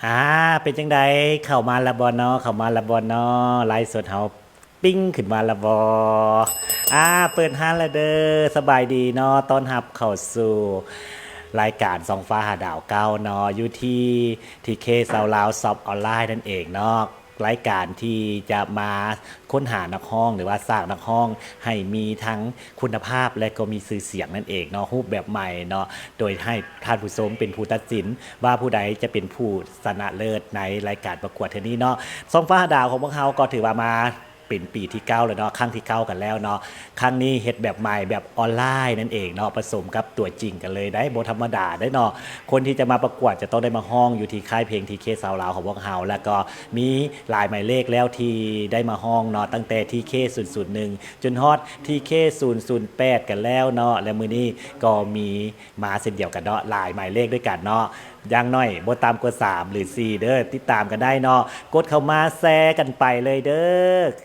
ອ່າ ເປັນຈັ່ງໃດ? ເຂົ້າມາແລ້ວບໍ່ເນາະ? ເຂົ້າມາແລ້ວບໍ່ເນາະ? ໄລຟ໌ສົດເຮົາປິ້ງຂຶ້ນມາແລ້ວບໍ່? ອ່າ ເປີດຮ້ານແລ້ວເດີ. ສະບາຍດີເນາະ, ຕ້ອນຮັບເຂົ້າສູ່ລາຍການສ່ອງຟ້າຫາດາວເກົ້າເນາະ, ຢູ່ທີ່ ທີເຄ ຊາວລາວ ຊອບອອນລາຍນັ້ນເອງເນາະ. ລາຍການທີ່ຈະມາຄົ້ນຫານັກຮ້ອງ ຫຼືວ່າສ້າງນັກຮ້ອງໃຫ້ມີທັງຄຸນນະພາບ ແລະ ກໍມີຊື່ສຽງນັ້ນເອງເນາະ, ຮູບແບບໃໝ່ເນາະ, ໂດຍໃຫ້ທ່ານຜູ້ຊົມເປັນຜູ້ຕັດສິນວ່າຜູ້ໃດຈະເປັນຜູ້ຊະນະເລີດໃນລາຍການປະກວດເທື່ອນີ້ເນາະ. ສ່ອງຟ້າຫາດາວຂອງພວກເຮົາກໍຖືວ່າມາເປັນປີທີເກົ້າແລ້ວເນາະ, ຄັ້ງທີເກົ້າກັນແລ້ວເນາະ. ຄັ້ງນີ້ເຮັດແບບໃໝ່ ແບບອອນລາຍນັ້ນເອງເນາະ, ປະສົມກັບຕົວຈິງກັນເລີຍໄດ໋, ບໍ່ທຳມະດາໄດ໋ເນາະ. ຄົນທີ່ຈະມາປະກວດຈະຕ້ອງໄດ້ມາຮ້ອງຢູ່ທີ່ຄ້າຍເພງ ທີເຄ ຊາວລາວ ຂອງພວກເຮົາ, ແລ້ວກໍມີຫຼາຍໝາຍເລກແລ້ວທີ່ໄດ້ມາຮ້ອງເນາະ, ຕັ້ງແຕ່ ທີເຄ ສູນສູນໜຶ່ງ ຈົນຮອດ ທີເຄ ສູນສູນແປດກັນແລ້ວເນາະ, ແລະ ມື້ນີ້ກໍມີມາເຊັ່ນດຽວກັນເນາະ, ຫຼາຍໝາຍເລກດ້ວຍກັນເນາະ. ຢ່າງໜ້ອຍບໍ່ຕ່ຳກວ່າສາມ ຫຼື ສີ່ເດີ, ຕິດຕາມກັນໄດ້ເນາະ. ກົດເຂົ້າມາແຊກັນໄປເລີຍເດີ,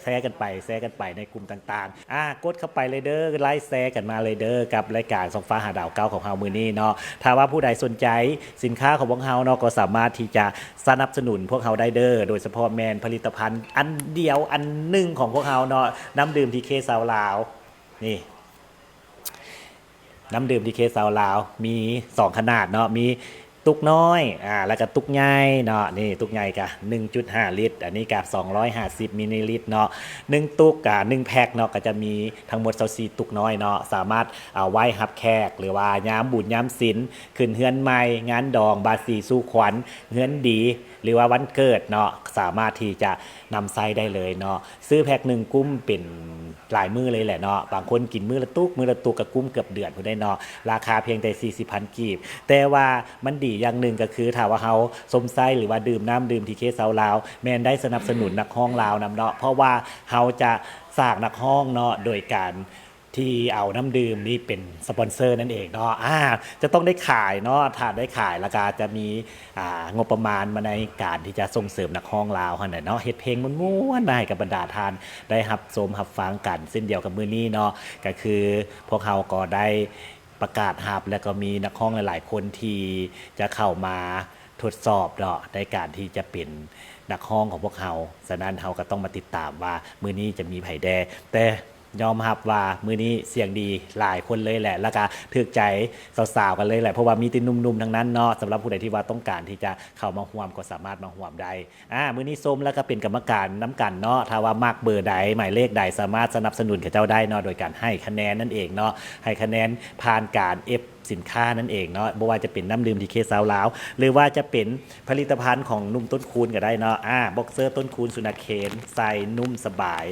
ແຊກັນໄປ ແຊກັນໄປໃນກຸ່ມຕ່າງໆ. ອ່າ ກົດເຂົ້າໄປເລີຍເດີ, ໄລຟ໌ແຊກັນມາເລີຍເດີ ກັບລາຍການສ່ອງຟ້າຫາດາວເກົ້າຂອງເຮົາມື້ນີ້ເນາະ. ຖ້າວ່າຜູ້ໃດສົນໃຈສິນຄ້າຂອງພວກເຮົາເນາະ, ກໍສາມາດທີ່ຈະສະໜັບສະໜູນພວກເຮົາໄດ້ເດີ, ໂດຍສະເພາະແມ່ນຜະລິດຕະພັນອັນດຽວອັນໜຶ່ງຂອງພວກເຮົາເນາະ, ນ້ຳດື່ມ ທີເຄ ຊາວລາວ ນີ້. ນ້ຳດື່ມ ທີເຄ ຊາວລາວ ມີສອງຂະໜາດເນາະ, ມີຕຸກນ້ອຍ ອ່າ ແລ້ວກໍຕຸກໃຫຍ່ເນາະ. ນີ້ຕຸກໃຫຍ່ກະໜຶ່ງຈຸດຫ້າລິດ, ອັນນີ້ກະສອງຮ້ອຍຫ້າສິບມິນລີລິດເນາະ. ໜຶ່ງຕຸກ ອ່າ ໜຶ່ງແພັກເນາະ ກໍຈະມີທັງໝົດຊາວສີ່ຕຸກນ້ອຍເນາະ, ສາມາດເອົາໄວ້ຮັບແຂກ ຫຼືວ່າຍາມບຸນຍາມສິນ, ຂຶ້ນເຮືອນໃໝ່, ງານດອງ, ບາສີສູ່ຂວັນ, ເຮືອນດີ ຫຼືວ່າວັນເກີດເນາະ, ສາມາດທີ່ຈະນຳໃຊ້ໄດ້ເລີຍເນາະ. ຊື້ແພັກໜຶ່ງກຸ້ມເປັນ ຫຼາຍມື້ເລີຍແຫຼະເນາະ, ບາງຄົນກິນມື້ລະຕຸກ ມື້ລະຕຸກກໍກຸ້ມເກືອບເດືອນພຸ້ນໄດ໋ເນາະ, ລາຄາພຽງແຕ່ສີ່ສິບພັນກີບ. ແຕ່ວ່າມັນດີຢ່າງໜຶ່ງກໍຄື ຖ້າວ່າເຮົາຊົມໃຊ້ ຫຼືວ່າດື່ມນ້ຳດື່ມ ທີເຄ ຊາວລາວ ແມ່ນໄດ້ສະໜັບສະໜູນນັກຮ້ອງລາວນຳເນາະ, ເພາະວ່າເຮົາຈະສ້າງນັກຮ້ອງເນາະ ໂດຍການທີ່ເອົານ້ຳດື່ມນີ້ເປັນສະປອນເຊີນັ້ນເອງເນາະ. ອ່າ ຈະຕ້ອງໄດ້ຂາຍເນາະ, ຖ້າໄດ້ຂາຍແລ້ວກໍຈະມີ ອ່າ ງົບປະມານມາໃນການທີ່ຈະສົ່ງເສີມນັກຮ້ອງລາວຫັ້ນແຫຼະເນາະ, ເຮັດເພງມ່ວນໆມາໃຫ້ກັບບັນດາທ່ານໄດ້ຮັບຊົມຮັບຟັງກັນເຊັ່ນດຽວກັບມື້ນີ້ເນາະ. ກໍຄືພວກເຮົາກໍໄດ້ປະກາດຮັບ ແລະ ກໍມີນັກຮ້ອງຫຼາຍໆຄົນທີ່ຈະເຂົ້າມາທົດສອບເນາະ ໃນການທີ່ຈະເປັນນັກຮ້ອງຂອງພວກເຮົາ. ສະນັ້ນເຮົາກໍຕ້ອງມາຕິດຕາມວ່າມື້ນີ້ຈະມີໃຜແດ່, ແຕ່ ຍອມຮັບວ່າມື້ນີ້ສຽງດີຫຼາຍຄົນເລີຍແຫຼະ ແລ້ວກະຖືກໃຈສາວໆກັນເລີຍແຫຼະ, ເພາະວ່າມີແຕ່ໜຸ່ມໆທັງນັ້ນເນາະ. ສຳລັບຜູ້ໃດທີ່ວ່າຕ້ອງການທີ່ຈະເຂົ້າມາຮ່ວມກໍສາມາດມາຮ່ວມໄດ້. ອ່າ ມື້ນີ້ຊົມແລ້ວກະເປັນກຳມະການນຳກັນເນາະ, ຖ້າວ່າມັກເບີໃດ ໝາຍເລກໃດ ສາມາດສະໜັບສະໜູນເຂົາເຈົ້າໄດ້ເນາະ ໂດຍການໃຫ້ຄະແນນນັ້ນເອງເນາະ, ໃຫ້ຄະແນນຜ່ານການເອັບສິນຄ້ານັ້ນເອງເນາະ, ບໍ່ວ່າຈະເປັນນ້ຳດື່ມ ທີເຄ ຊາວລາວ ຫຼືວ່າຈະເປັນຜະລິດຕະພັນຂອງໜຸ່ມຕົ້ນຄູນກໍໄດ້ເນາະ. ອ່າ ບັອກເຊີຕົ້ນຄູນສຸນນະເຄນ ໃສ່ນຸ້ມສະບາຍ.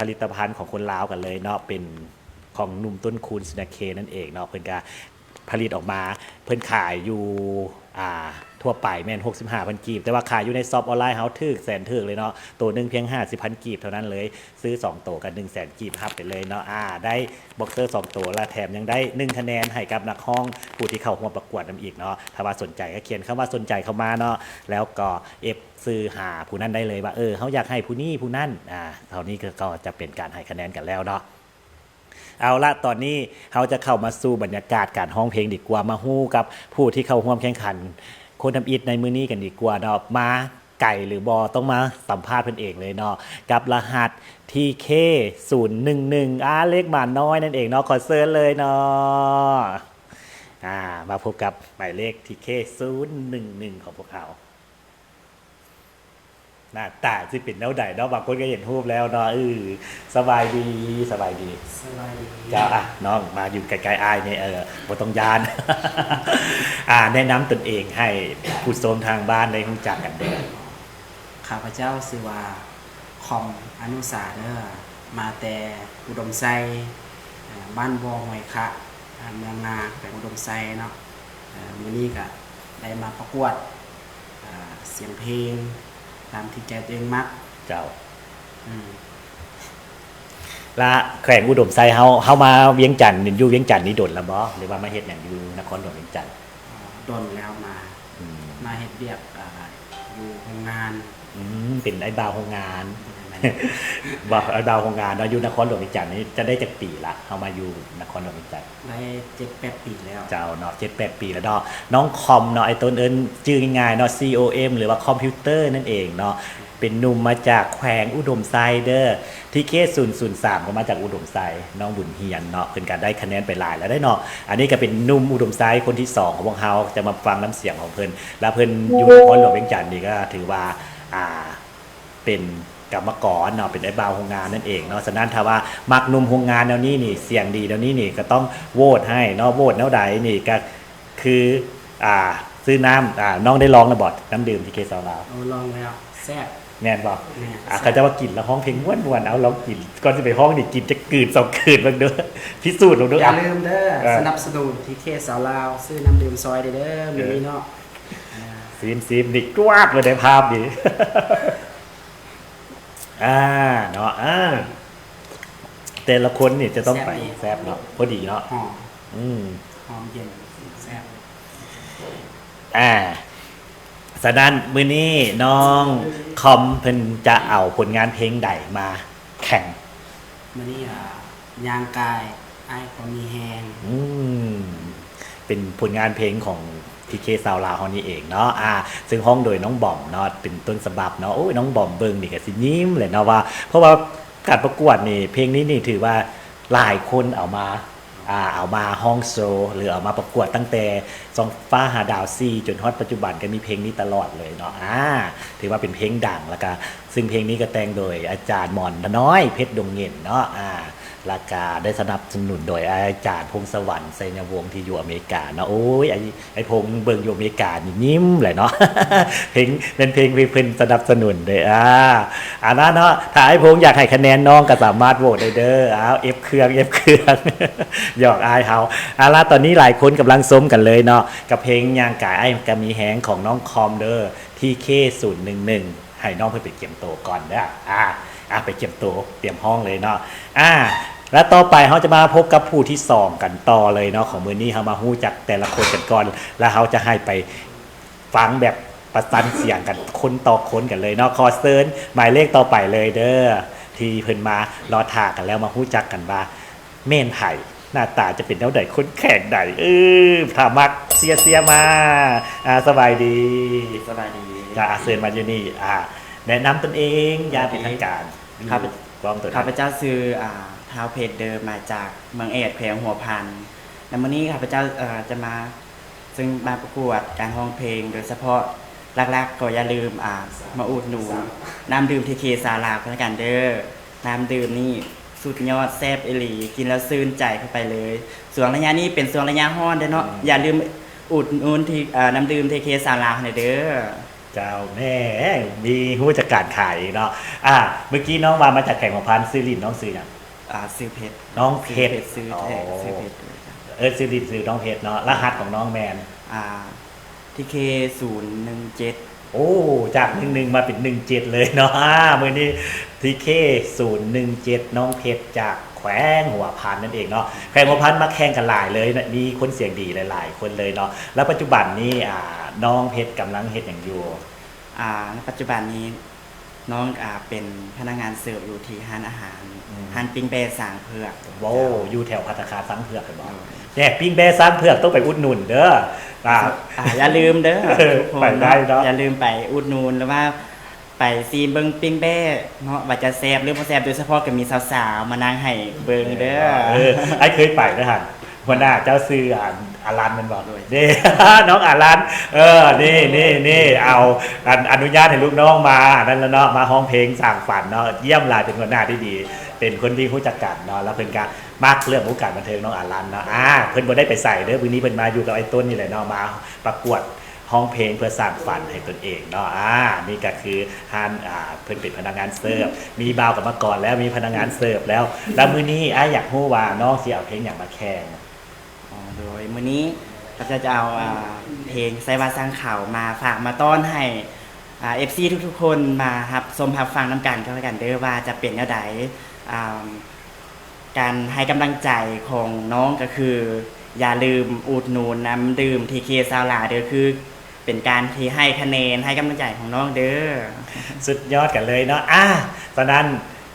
ຜະລິດຕະພັນຂອງຄົນລາວກັນເລີຍເນາະ, ເປັນຂອງໜຸ່ມຕົ້ນຄູນ ຊິນນາເຄນ ນັ້ນເອງເນາະ. ເພິ່ນກະຜະລິດອອກມາ, ເພິ່ນຂາຍຢູ່ ອ່າ ທົ່ວໄປແມ່ນຫົກສິບຫ້າພັນກີບ, ແຕ່ວ່າຂາຍຢູ່ໃນຊັອບອອນລາຍເຮົາຖືກ ແສນຖືກເລີຍເນາະ, ໂຕໜຶ່ງພຽງຫ້າສິບພັນກີບເທົ່ານັ້ນເລີຍ. ຊື້ສອງໂຕກໍໜຶ່ງແສນກີບ ຮັບໄປເລີຍເນາະ. ອ່າ ໄດ້ບັອກເຊີສອງໂຕ ແລະ ແຖມຍັງໄດ້ໜຶ່ງຄະແນນໃຫ້ກັບນັກຮ້ອງຜູ້ທີ່ເຂົ້າຮ່ວມປະກວດນຳອີກເນາະ. ຖ້າວ່າສົນໃຈກໍຂຽນຄຳວ່າສົນໃຈເຂົ້າມາເນາະ, ແລ້ວກໍເອັບ ຊື່ຫາຜູ້ນັ້ນໄດ້ເລີຍວ່າ ເອີ ເຮົາຢາກໃຫ້ຜູ້ນີ້ຜູ້ນັ້ນ. ອ່າ ເທົ່ານີ້ກໍ ກໍຈະເປັນການໃຫ້ຄະແນນກັນແລ້ວເນາະ. ເອົາລະ ຕອນນີ້ເຮົາຈະເຂົ້າມາສູ່ບັນຍາກາດການຮ້ອງເພງດີກວ່າ, ມາຮູ້ກັບຜູ້ທີ່ເຂົ້າຮ່ວມແຂ່ງຂັນຄົນທຳອິດໃນມື້ນີ້ກັນດີກວ່າເນາະ. ມາໄກຫຼືບໍ່ ຕ້ອງມາສຳພາດເພິ່ນເອງເລີຍເນາະ, ກັບລະຫັດ ທີເຄ ສູນໜຶ່ງໜຶ່ງ. ອ່າ ເລກໝານ້ອຍນັ້ນເອງເນາະ, ຂໍເຊີນເລີຍເນາະ. ອ່າ ມາພົບກັບໝາຍເລກ ທີເຄ ສູນໜຶ່ງໜຶ່ງ ຂອງພວກເຮົາ. ໜ້າຕາຊິເປັນແນວໃດເນາະ, ບາງຄົນກໍເຫັນຮູບແລ້ວເນາະ. ເອີ ສະບາຍດີ, ສະບາຍດີ. ສະບາຍດີ. ເຈົ້າ ອ່ະ ນ້ອງມາຢູ່ໃກ້ໆອ້າຍນີ້, ເອີ ບໍ່ຕ້ອງຢ້ານ. ອ່າ ແນະນຳຕົນເອງໃຫ້ຜູ້ຊົມທາງບ້ານໄດ້ຮູ້ຈັກກັນແດ່. ຂ້າພະເຈົ້າຊື່ວ່າ ຄອມ ອະນຸສາ ເດີ, ມາແຕ່ອຸດົມໄຊ, ເອີ ບ້ານບໍ່ຫ້ວຍຄະ, ເມືອງນາ, ແຂວງອຸດົມໄຊເນາະ. ເອີ ມື້ນີ້ກະໄດ້ມາປະກວດ ອ່າ ສຽງເພງຕາມທີ່ໃຈຕົວເອງມັກ. ເຈົ້າ. ອືມ. ລະແຂວງອຸດົມໄຊເຮົາ, ເຮົາມາວຽງຈັນ, ຢູ່ວຽງຈັນນີ້ດົນລະບໍ່ ຫຼືວ່າມາເຮັດຫຍັງຢູ່ນະຄອນຫຼວງວຽງຈັນ? ອໍ ດົນແລ້ວມາ. ອືມ. ມາເຮັດວຽກ ອ່າ ຢູ່ໂຮງງານ. ອືມ, ເປັນອ້າຍບ່າວໂຮງງານ. ເປັນອ້າຍ ບໍ່ ດາວໂຮງງານເນາະ ຢູ່ນະຄອນຫຼວງວຽງຈັນນີ້ ຈະໄດ້ຈັກປີລະ? ເຮົາມາຢູ່ນະຄອນຫຼວງວຽງຈັນ ໄດ້ເຈັດແປດປີແລ້ວ. ເຈົ້າເນາະ ເຈັດແປດປີແລ້ວເນາະ. ນ້ອງຄອມເນາະ ອ້າຍຕົ້ນເອີ້ນຊື່ງ່າຍໆເນາະ ຊີ ໂອ ເອັມ ຫຼືວ່າຄອມພິວເຕີນັ້ນເອງເນາະ. ເປັນໜຸ່ມມາຈາກແຂວງອຸດົມໄຊເດີ ທີເຄ ສູນສູນສາມ ກໍມາຈາກອຸດົມໄຊ ນ້ອງບຸນຮຽນເນາະ ເພິ່ນກໍໄດ້ຄະແນນໄປຫຼາຍແລ້ວເດ້ເນາະ. ອັນນີ້ກໍເປັນໜຸ່ມອຸດົມໄຊຄົນທີສອງຂອງພວກເຮົາ ຈະມາຟັງນ້ຳສຽງຂອງເພິ່ນ ແລ້ວເພິ່ນຢູ່ນະຄອນຫຼວງວຽງຈັນນີ້ກໍຖືວ່າ ອ່າ ເປັນກຳມະກອນເນາະ ເປັນອ້າຍບ່າວໂຮງງານນັ້ນເອງເນາະ. ສະນັ້ນຖ້າວ່າມັກໜຸ່ມໂຮງງານແນວນີ້ນີ້ ສຽງດີແນວນີ້ນີ້ ກໍຕ້ອງໂຫວດໃຫ້ເນາະ. ໂຫວດແນວໃດນີ້ກໍຄື ອ່າ ຊື້ນ້ຳ ອ່າ ນ້ອງໄດ້ລອງແລ້ວບໍ່ ນ້ຳດື່ມ ທີເຄ ຊາວລາວ? ໂອ້ ລອງແລ້ວ ແຊບ. ແມ່ນບໍ່? ແມ່ນ ອ່າ ແຊບ. ເຂົາເຈົ້າວ່າກິນແລ້ວຮ້ອງເພງມ່ວນໆ ເອົາລອງກິນ ກ່ອນຊິໄປຮ້ອງນີ້ ກິນຈັກກືນສອງກືນເບິ່ງເດີ້ ພິສູດເບິ່ງເດີ້. ຢ່າລືມເດີ້ ເອີ ສະໜັບສະໜູນ ທີເຄ ຊາວລາວ ຊື້ນ້ຳດື່ມຊ່ອຍເດີ້ ເອີ ມື້ນີ້ເນາະ. ຊີມໆ ນີ້ ຈວດເລີຍໃນພາບນີ້ ອ່າ ເນາະ ອ່າ ແຕ່ລະຄົນນີ້ຈະຕ້ອງໄປ ແຊບດີ ແຊບເນາະ ພໍດີເນາະ ຫອມ ອືມ ຫອມເຢັນ ແຊບ. ອ່າ ສະນັ້ນມື້ນີ້ນ້ອງຄອມເພິ່ນຈະເອົາຜົນງານເພງໃດມາແຂ່ງ? ມື້ນີ້ ອ່າ ຍ່າງກາຍ ອ້າຍກໍມີແຮງ. ອືມ ເປັນຜົນງານເພງຂອງ ທີເຄ ຊາວລາວເຮົານີ້ເອງເນາະ ອ່າ ເຊິ່ງຮ້ອງໂດຍນ້ອງບອມເນາະ ເປັນຕົ້ນສະບັບເນາະ. ໂອ້ຍ ນ້ອງບອມເບິ່ງນີ້ກໍຊິຍິ້ມແຫຼະເນາະ ວ່າ ເພາະວ່າການປະກວດນີ້ ເພງນີ້ນີ້ຖືວ່າຫຼາຍຄົນເອົາມາ ອ່າ ເອົາມາຮ້ອງໂຊ ຫຼືເອົາມາປະກວດຕັ້ງແຕ່ສ່ອງຟ້າຫາດາວສີ່ ຈົນຮອດປັດຈຸບັນກໍມີເພງນີ້ຕະຫຼອດເລີຍເນາະ. ອ່າ ຖືວ່າເປັນເພງດັງ ແລ້ວກະ ຊຶ່ງເພງນີ້ກໍແຕ່ງໂດຍອາຈານໝອນນ້ອຍ ເພັດດົງເຫງັນເນາະ ອ່າ ແລ້ວກະໄດ້ສະໜັບສະໜູນໂດຍອາຈານ ພົງສະຫວັນ ໄຊຍະວົງ ທີ່ຢູ່ອາເມລິກາເນາະ. ໂອ້ຍ ໄອ້ ໄອ້ພົງເບິ່ງຢູ່ອາເມລິການີ້ຍິ້ມແຫຼະເນາະ ເພງ ແມ່ນເພງທີ່ເພິ່ນສະໜັບສະໜູນເດ້. ອ່າ ອັນນັ້ນເນາະ ຖ້າໄອ້ພົງຢາກໃຫ້ຄະແນນນ້ອງກໍສາມາດໂຫວດໄດ້ເດີ້. ອ້າວ ເອັຟເຄື່ອງ ເອັຟເຄື່ອງ ຫຍອກອ້າຍເຮົາ. ເອົາລະ ຕອນນີ້ຫຼາຍຄົນກຳລັງຊົມກັນເລີຍເນາະ ກັບເພງຍ່າງກາຍ ອ້າຍກໍມີແຮງ ຂອງນ້ອງຄອມເດີ ທີເຄ ສູນໜຶ່ງໜຶ່ງ ໃຫ້ນ້ອງເພິ່ນໄປກຽມໂຕກ່ອນເດີ້. ອ່າ ອ່າ ໄປກຽມໂຕ ຕຽມຮ້ອງເລີຍເນາະ. ອ່າ ແລ້ວຕໍ່ໄປເຮົາຈະມາພົບກັບຜູ້ທີສອງກັນຕໍ່ເລີຍເນາະ ຂອງມື້ນີ້. ເຮົາມາຮູ້ຈັກແຕ່ລະຄົນກັນກ່ອນ ແລ້ວເຮົາຈະໃຫ້ໄປຟັງແບບປະຊັນສຽງກັນ ຄົນຕໍ່ຄົນກັນເລີຍເນາະ. ຂໍເຊີນໝາຍເລກຕໍ່ໄປເລີຍເດີ ທີ່ເພິ່ນມາລໍຖ້າກັນແລ້ວ ມາຮູ້ຈັກກັນວ່າ ແມ່ນໃຜ ໜ້າຕາຈະເປັນແນວໃດ ຄົນແຂວງໃດ. ເອີ ຖ້າມັກເຊຍ ເຊຍມາ. ອ່າ ສະບາຍດີ ສະບາຍດີ. ອ່າ ເຊີນມາຢູ່ນີ້ ອ່າ ແນະນຳຕົນເອງຢ່າງເປັນທາງການ. ຂ້າພະ ເຈົ້າຊື່ ອ່າ ທ້າວເພັດເດີ ມາຈາກເມືອງແອດ ແຂວງຫົວພັນ. ໃນມື້ນີ້ຂ້າພະເຈົ້າ ເອີ ຈະມາ ເຊິ່ງມາປະກວດການຮ້ອງເພງ ໂດຍສະເພາະຫຼັກໆກໍຢ່າລືມ ອ່າ ມາອຸດໜູນນ້ຳດື່ມ ທີເຄ ຊາວລາວ ກັນແລ້ວກັນເດີ. ນ້ຳດື່ມນີ້ສຸດຍອດ ແຊບອີ່ຫຼີ ກິນແລ້ວຊື່ນໃຈເຂົ້າໄປເລີຍ. ຊ່ວງໄລຍະນີ້ເປັນຊ່ວງໄລຍະຮ້ອນເດ້ເນາະ ອືມ ຢ່າລືມອຸດໜູນທີ່ ເອີ ນ້ຳດື່ມ ທີເຄ ຊາວລາວ ຫັ້ນແຫຼະເດີ. ເຈົ້າ ແໝ່ ມີຮູ້ຈັກການຂາຍເນາະ. ອ່າ ເມື່ອກີ້ນ້ອງວ່າມາຈາກແຂວງຫົວພັນ ຊື່ຫຼິ້ນນ້ອງຊື່ຫຍັງ? ອ່າ ຊື່ເພັດ ນ້ອງເພັດ ຊື່ເພັດ ຊື່ແທ້ ອໍ ຊື່ເພັດ ເອີ ເອີ້ນຊື່ຫຼິ້ນຊື່ນ້ອງເພັດເນາະ. ລະຫັດຂອງນ້ອງແມ່ນ ອ່າ ທີເຄ ສູນໜຶ່ງເຈັດ. ໂອ້ ຈາກໜຶ່ງໜຶ່ງມາເປັນໜຶ່ງເຈັດເລີຍເນາະ. ອ່າ ມື້ນີ້ ທີເຄ ສູນໜຶ່ງເຈັດ ນ້ອງເພັດ ຈາກແຂວງຫົວພັນນັ້ນເອງເນາະ. ແຂວງຫົວພັນມາແຂ່ງກັນຫຼາຍເລີຍ ມີຄົນສຽງດີຫຼາຍໆຄົນເລີຍເນາະ. ແລ້ວປັດຈຸບັນນີ້ ອ່າ ນ້ອງເພັດກຳລັງເຮັດຫຍັງຢູ່? ອ່າ ໃນປັດຈຸບັນນີ້ ນ້ອງ ອ່າ ເປັນພະນັກງານເສີບຢູ່ທີ່ຮ້ານອາຫານ ອືມ ຮ້ານປີ້ງແບ້ຊ້າງເຜືອກ. ໂວ້ ເຈົ້າ ຢູ່ແຖວພັດຕາຄານຊ້າງເຜືອກ ເຫັນບໍ່? ໂດຍ ແນ່ ປີ້ງແບ້ຊ້າງເຜືອກຕ້ອງໄປອຸດໜູນເດີ. ອ່າ ອ່າ ຢ່າລືມເດີ ເອີ ທຸກຄົນ ໄປໄດ້ເນາະ ເນາະ ຢ່າລືມໄປອຸດໜູນ ຫຼືວ່າໄປຊີມເບິ່ງປີ້ງແບ້ເນາະ ວ່າຈະແຊບ ຫຼືບໍ່ແຊບ. ໂດຍສະເພາະກໍມີສາວໆມານັ່ງໃຫ້ເບິ່ງເດີ. ເອີ ອ້າຍເຄີຍໄປເດີຫັ້ນ. ຫົວໜ້າເຈົ້າຊື່ ອ່າ ອາລັນແມ່ນບໍ່? ໂດຍ ເດ້ ນ້ອງອາລັນ ເອີ ນີ້ ນີ້ ນີ້ ເອົາ ອັນ ອະນຸຍາດໃຫ້ລູກນ້ອງມາ ອັນນັ້ນລະເນາະ ມາຮ້ອງເພງສ້າງຝັນເນາະ. ຢ້ຽມຫຼາຍ ເປັນຫົວໜ້າທີ່ດີ ເປັນຄົນທີ່ຮູ້ຈັກກັນເນາະ ແລ້ວເພິ່ນກະມັກເລື່ອງວົງການບັນເທີງ ນ້ອງອາລັນເນາະ. ອ່າ ເພິ່ນບໍ່ໄດ້ໄປໃສເດີ ມື້ນີ້ເພິ່ນມາຢູ່ກັບອ້າຍຕົ້ນນີ້ແຫຼະເນາະ ມາປະກວດ ຮ້ອງເພງເພື່ອສ້າງຝັນໃຫ້ຕົນເອງເນາະ. ອ່າ ນີ້ກໍຄືຮ້ານ ອ່າ ເພິ່ນເປັນພະນັກງານເສີບ ມີບ່າວກຳມະກອນແລ້ວ ມີພະນັກງານເສີບແລ້ວ. ແລ້ວມື້ນີ້ອ້າຍຢາກຮູ້ວ່ານ້ອງຊິເອົາເພງຫຍັງມາແຂ່ງ? ອໍ ໂດຍ ມື້ນີ້ຂ້າພະເຈົ້າຈະເອົາ ອ່າ ເພງໄຊວາດສ້າງເຂົາມາຝາກມາຕ້ອນໃຫ້ ອ່າ ເອັຟຊີທຸກໆຄົນມາຮັບຊົມຮັບຟັງນຳກັນກໍແລ້ວກັນເດີ ວ່າຈະເປັນແນວໃດ. ອ່າ ການໃຫ້ກຳລັງໃຈຂອງນ້ອງກໍຄື ຢ່າລືມອຸດໜູນນ້ຳດື່ມ ທີເຄ ຊາວລາວ ເດີ ຄື ປັນການທີ່ໃຫ້ຄະແນນ ໃຫ້ກຳລັງໃຈຂອງນ້ອງເດີ. ສຸດຍອດກັນເລີຍເນາະ. ອາ ສະນັ້ນ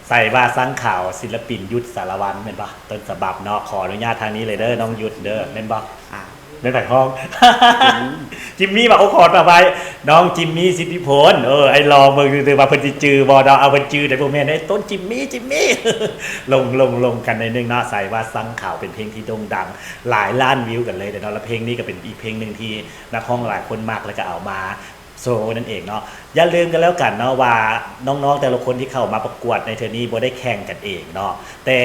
ໃສ່ວ່າສັງຂາວ ສິນລະປິນ ຍຸດ ສາລະວັນ ແມ່ນບໍ່? ຕົ້ນສະບັບເນາະ ຂໍອະນຸຍາດທາງນີ້ເລີຍເດີ ນ້ອງຍຸດເດີ ແມ່ນບໍ່? ອາ ແມ່ນໃຜຮ້ອງ? ຈິມ ຈິມມີວ່າ ໂອ້ ຂໍອະໄພ ນ້ອງຈິມມີ ສິດທິພົນ. ເອີ ໄອ້ລອງເບິ່ງຊື່ໆວ່າເພິ່ນຊິຈື່ບໍ່ເນາະ. ເອົາ ເພິ່ນຈື່ໄດ້ບໍ່ແມ່ນເດ້ ຕົ້ນຈິມມີ ຈິມມີ. ລົງ ລົງ ລົງກັນໜ້ອຍໜຶ່ງເນາະ. ໃສ່ວ່າສັງຂາວ ເປັນເພງທີ່ໂດ່ງດັງຫຼາຍລ້ານວິວກັນເລີຍເນາະ ແລະ ເພງນີ້ກໍເປັນອີກເພງໜຶ່ງທີ່ນັກຮ້ອງຫຼາຍຄົນມັກ ແລະ ກໍເອົາມາ ໂຊນັ້ນເອງເນາະ. ຢ່າລືມກັນແລ້ວກັນເນາະວ່າ ນ້ອງໆແຕ່ລະຄົນທີ່ເຂົ້າມາປະກວດໃນເທື່ອນີ້ ບໍ່ໄດ້ແຂ່ງກັນເອງເນາະ ແຕ່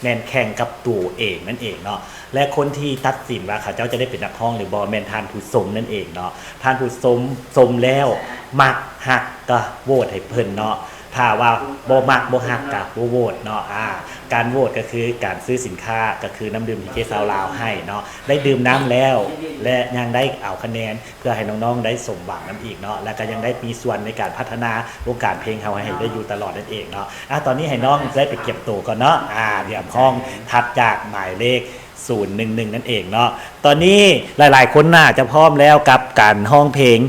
ແມ່ນແຂ່ງກັບໂຕເອງນັ້ນເອງເນາະ ແລະ ຄົນທີ່ຕັດສິນວ່າເຂົາເຈົ້າຈະໄດ້ເປັນນັກຮ້ອງຫຼືບໍ່ ແມ່ນທ່ານຜູ້ຊົມນັ້ນເອງເນາະ. ທ່ານຜູ້ຊົມ ຊົມແລ້ວມັກຮັກກໍໂຫວດໃຫ້ເພິ່ນເນາະ. ຖ້າວ່າບໍ່ມັກບໍ່ຮັກກໍບໍ່ໂຫວດເນາະ. ອາ ການໂຫວດກໍຄືການຊື້ສິນຄ້າ ກໍຄືນ້ຳດື່ມ ທີ ເຄ ຊາວລາວ ໃຫ້ເນາະ ໄດ້ດື່ມນ້ຳແລ້ວ ແລະ ຍັງໄດ້ເອົາຄະແນນ ເພື່ອໃຫ້ນ້ອງໆໄດ້ສົມຫວັງນຳອີກເນາະ ແລ້ວກໍຍັງໄດ້ມີສ່ວນໃນການພັດທະນາວົງການເພງເຮົາໃຫ້ໄດ້ຢູ່ຕະຫຼອດນັ້ນເອງເນາະ. ອາ ຕອນນີ້ໃຫ້ນ້ອງໄດ້ໄປກຽມໂຕກ່ອນເນາະ. ອາ ດຽວຮ້ອງຖັດຈາກໝາຍເລກສູນໜຶ່ງໜຶ່ງນັ້ນເອງເນາະ. ຕອນນີ້ຫຼາຍໆຄົນໜ້າຈະພ້ອມແລ້ວກັບການຮ້ອງເພງ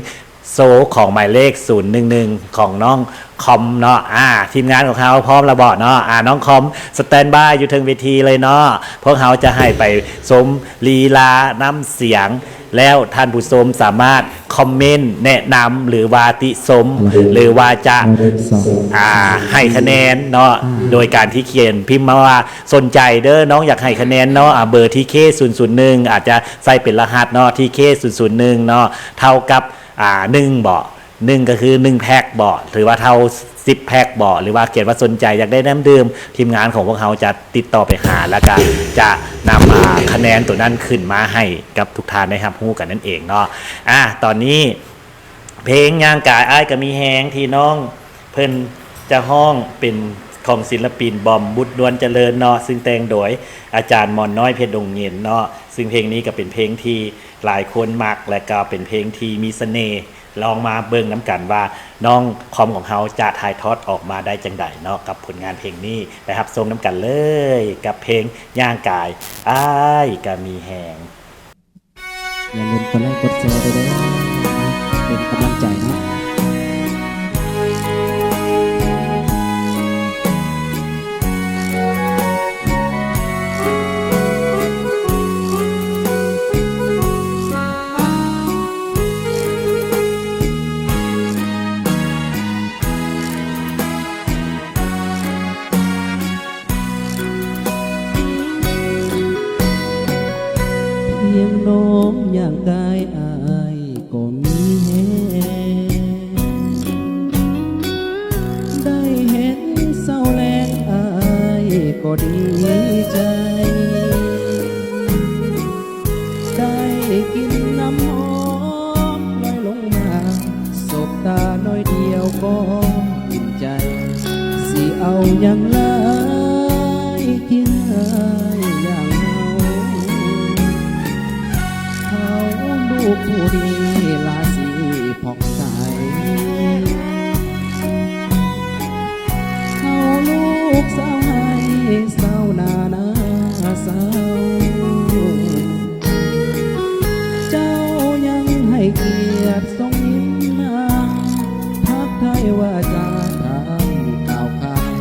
ໂຊຂອງໝາຍເລກສູນໜຶ່ງໜຶ່ງຂອງນ້ອງຄອມເນາະ. ອາ ທີມງານຂອງເຮົາພ້ອມແລ້ວບໍ່ເນາະ? ອາ ນ້ອງຄອມສະແຕນບາຍຢູ່ເທິງເວທີເລີຍເນາະ. ພວກເຮົາຈະໃຫ້ໄປຊົມລີລານ້ຳສຽງ ແລ້ວທ່ານຜູ້ຊົມສາມາດຄອມເມັນແນະນຳ ຫຼືວ່າຕິຊົມ ຫຼືວ່າຈະ ອ່າ ໃຫ້ຄະແນນເນາະ ໂດຍການທີ່ຂຽນພິມມາວ່າ ສົນໃຈເດີ ນ້ອງຢາກໃຫ້ຄະແນນເນາະ ອາ ເບີ ທີ ເຄ ສູນສູນໜຶ່ງ ອາດຈະໃສ່ເປັນລະຫັດເນາະ ທີ ເຄ ສູນສູນໜຶ່ງເນາະ ເທົ່າກັບ ອ່າ ໜຶ່ງບໍ ໜຶ່ງກໍຄືໜຶ່ງແພັກບໍ ຫຼືວ່າເທົ່າສິບແພັກບໍ ຫຼືວ່າຂຽນວ່າສົນໃຈຢາກໄດ້ນ້ຳດື່ມ ທີມງານຂອງພວກເຮົາຈະຕິດຕໍ່ໄປຫາ ແລ້ວກະຈະນຳ ອ່າ ຄະແນນໂຕນັ້ນຂຶ້ນມາໃຫ້ກັບທຸກທ່ານໄດ້ຮັບຮູ້ກັນນັ້ນເອງເນາະ. ອາ ຕອນນີ້ເພງຍ່າງກາຍອ້າຍກໍມີແຮງ ທີ່ນ້ອງເພິ່ນຈະຮ້ອງ ເປັນຂອງສິນລະປິນບອມ ບຸດ ນວນຈະເລີນເນາະ ຊຶ່ງແຕ່ງໂດຍອາຈານໝອນນ້ອຍ ເພັດດົງເຫງນເນາະ. ຊຶ່ງເພງນີ້ກໍເປັນເພງທີ່ຫຼາຍຄົນມັກ ແລະ ກໍເປັນເພງທີ່ມີສະເໜ່ ລອງມາເບິ່ງນຳກັນວ່ານ້ອງຄອມຂອງເຮົາຈະຖ່າຍທອດອອກມາໄດ້ຈັ່ງໃດເນາະ ກັບຜົນງານເພງນີ້. ໄປຮັບຊົມນຳກັນເລີຍກັບເພງຍ່າງກາຍອ້າຍກະມີແຮງ. ຢ່າລືມກົດໄລກົດແຊເດີ ເປັນກຳລັງໃຈເນາະ. ພຽງນ້ອງຍ່າງກາຍອ້າຍກໍມີແຮງ ໄດ້ເຫັນເຊົາແລງອ້າຍກໍດີໃຈ ໄດ້ກິ່ນນ້ຳຫອມລອຍລົງມາ ສົບຕາໜ້ອຍດຽວກໍອຸ່ນໃຈ ຊິເອົາຫຍັງຫຼາຍທີ່ອ້າຍຢ່າງເຮົາ ເຮົາລູກຜູ້ດີລາສີຜ່ອງໃສ ເຮົາລູກຊາວໄຮ່ຊາວນານາຊາວ ເຈົ້າຍັງໃຫ້ກຽດສົ່ງຍິນນາ ທັກທາຍວ່າຈາທາງກ່າວຄຳ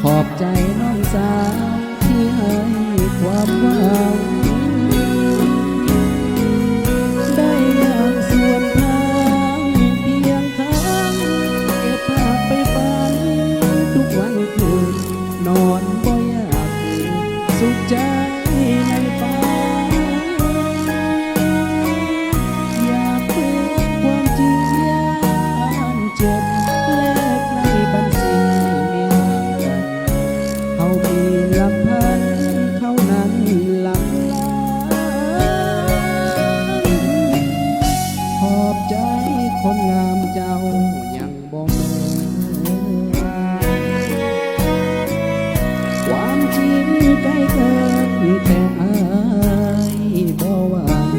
ຂອບໃຈນ້ອງສາວທີ່ໃຫ້ຄວາມຫວັງ ໄດ້ຍ່າງສວນທາງພຽງຂ້າງ ເກັບພາບໄປຝັນທຸກວັນຄືນ ນອນບໍ່ຢາກຕື່ນ ສຸກໃຈໃນຝັນ ຢາກເປີດຄວາມຈິງຢ້ານເຈັບ ແລກໃນບັນຊີມີຫາງກັນ ເຮົາມີຫຼັກພັນ ເທົ່ານັ້ນຫຼັກລ້ານ ຂອບໃຈຄົນງາມເຈົ້າຍັງ ບໍ່ເມີ ຄວາມຈິງໃກ້ເກີນແຕ່ອ້າຍບໍ່ຫວັງ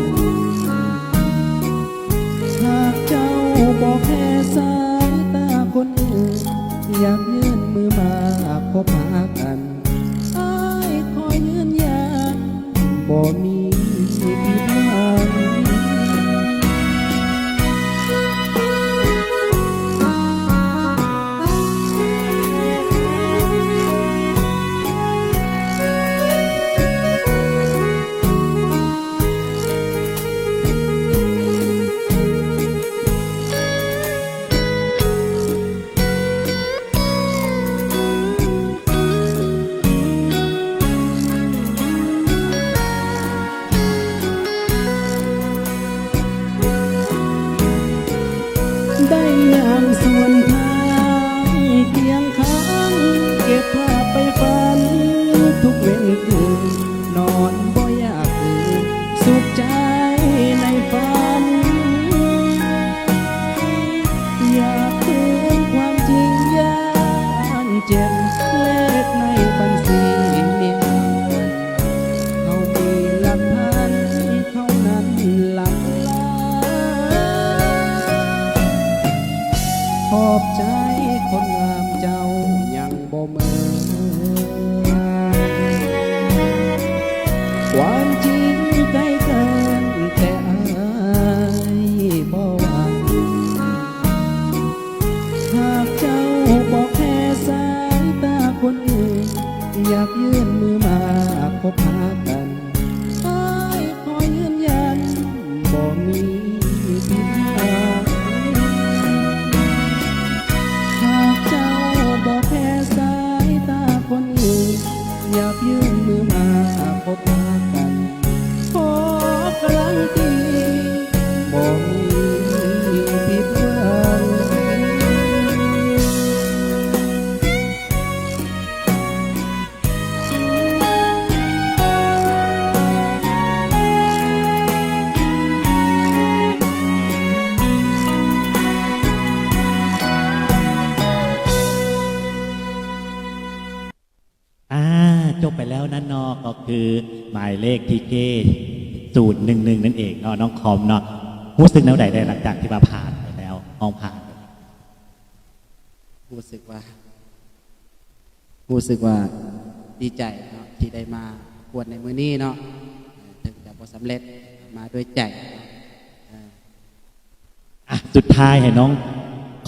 ຫາກເຈົ້າບໍ່ແຄສາຍຕາຄົນອື່ນ ຢາກຍື່ນມືມາພົບຫາກັນ ອ້າຍຂໍຢືນຢັນ ບໍ່ມີຜິດຫວັງ ໄດ້ຍ່າງສວນທາງຄຽງຂ້າງ ເກັບພາບໄປຝັນທຸກເວັນຄືນ ນອນບໍ່ຢາກຕື່ນ ສຸກໃຈໃນຝັນ ຢາກເຖິງຄວາມຈິງ ຢ້ານເຈັບ ເລກໃນບັນຊີມີເງິນ ເຮົາມີຫຼັກພັນເທົ່ານັ້ນຫຼັກລ້ານ ຂອບໃຈຄົນງາມເຈົ້າຍັງບໍ່ເມີ ຄວາມຈິງໃກ້ເກີນແຕ່ອ້າຍບໍ່ຫວັງ ຫາກເຈົ້າບໍ່ແຄສາຍຕາຄົນອື່ນ ຢາກຍື່ນມືມາພົບຫາກັນ ອ້າຍຂໍຢືນຢັນບໍ່ມີຜິດຫວັງ ຫາກເຈົ້າບໍ່ແຄສາຍຕາຄົນອື່ນ ຢາກຍື່ນມືມາພົບຫາກັນ ຂໍກາຣັນຕີ ບໍ່ມີຜິດຫວັງ. ອ່າ ຈົບໄປແລ້ວນັ້ນເນາະ ກໍຄືໝາຍເລກ ທີເຄ ສູນໜຶ່ງໜຶ່ງ ນັ້ນເອງເນາະ ນ້ອງຄອມເນາະ. ຮູ້ສຶກແນວໃດໄດ້ ຫຼັງຈາກທີ່ວ່າຜ່ານໄປແລ້ວ ຮ້ອງຜ່ານ? ຮູ້ສຶກວ່າ ຮູ້ສຶກວ່າດີໃຈເນາະ ທີ່ໄດ້ມາປະກວດໃນມື້ນີ້ເນາະ ເຖິງຈະບໍ່ສຳເລັດ ມາດ້ວຍໃຈເນາະ. ອ່ະ ສຸດທ້າຍໃຫ້ນ້ອງ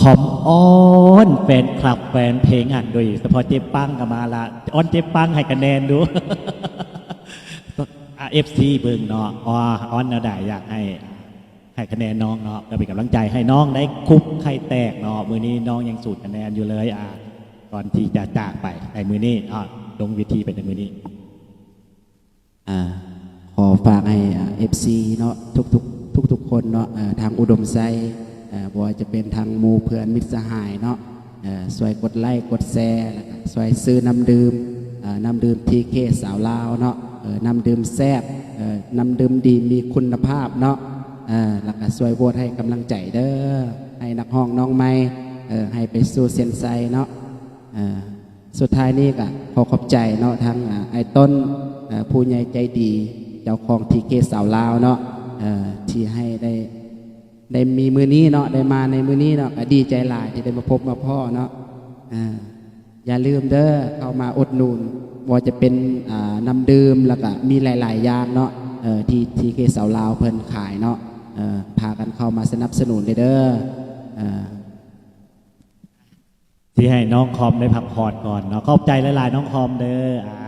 ຄອມອ້ອນແຟນຄລັບແຟນເພງຫັ້ນ ໂດຍສະເພາະເຈປັງກໍມາລະ ອ້ອນເຈປັງໃຫ້ຄະແນນດູ ອ່ະ ເອັຟຊີ ເບິ່ງເນາະ ອ້ອນແນວໃດ ຢາກໃຫ້ ໃຫ້ຄະແນນນ້ອງເນາະ ເພື່ອເປັນກຳລັງໃຈໃຫ້ນ້ອງໄດ້ຄຸບໄຂ່ແຕກເນາະ. ມື້ນີ້ນ້ອງຍັງສູນຄະແນນຢູ່ເລີຍ ອ່າ ກ່ອນທີ່ຈະຈາກໄປໃນມື້ນີ້ເນາະ ລົງເວທີໄປໃນມື້ນີ້. ອ່າ ຂໍຝາກໃຫ້ ອ່າ ເອັຟຊີ ເນາະ ທຸກໆ ທຸກໆຄົນເນາະ ເອີ ທາງອຸດົມໄຊ ເອີ ບໍ່ວ່າຈະເປັນທາງໝູ່ເພື່ອນມິດສະຫາຍເນາະ ເອີ ຊ່ວຍກົດໄລກົດແຊ ແລ້ວກະຊ່ວຍຊື້ນ້ຳດື່ມ ເອີ ນ້ຳດື່ມ ທີເຄ ສາວລາວເນາະ ເອີ ນ້ຳດື່ມແຊບ ເອີ ນ້ຳດື່ມດີມີຄຸນນະພາບເນາະ ເອີ ແລ້ວກະຊ່ວຍໂຫວດໃຫ້ກຳລັງໃຈເດີ ໃຫ້ນັກຮ້ອງນ້ອງໃໝ່ ເອີ ໃຫ້ໄປສູ່ເສັ້ນໄຊເນາະ ເອີ ສຸດທ້າຍນີ້ກະຂໍຂອບໃຈເນາະ ທາງ ອາ ອ້າຍຕົ້ນ ເອີ ຜູ້ໃຫຍ່ໃຈດີ ເຈົ້າຂອງ ທີເຄ ສາວລາວເນາະ ເອີ ທີ່ໃຫ້ໄດ້ ໄດ້ມີມື້ນີ້ເນາະ ໄດ້ມາໃນມື້ນີ້ເນາະ ກະດີໃຈຫຼາຍທີ່ໄດ້ມາພົບມາພໍ້ເນາະ ເອີ ຢ່າລືມເດີ ເຂົ້າມາອຸດໜູນ ບໍ່ວ່າຈະເປັນ ອາ ນ້ຳດື່ມ ແລ້ວກະມີຫຼາຍໆຢ່າງເນາະ ເອີ ທີ່ ທີເຄ ສາວລາວເພິ່ນຂາຍເນາະ ເອີ ພາກັນເຂົ້າມາສະໜັບສະໜູນເດີ ເອີ ຊິໃຫ້ນ້ອງຄອມໄດ້ພັກຜ່ອນກ່ອນເນາະ. ຂອບໃຈຫຼາຍໆ ນ້ອງຄອມເດີ. ອ່າ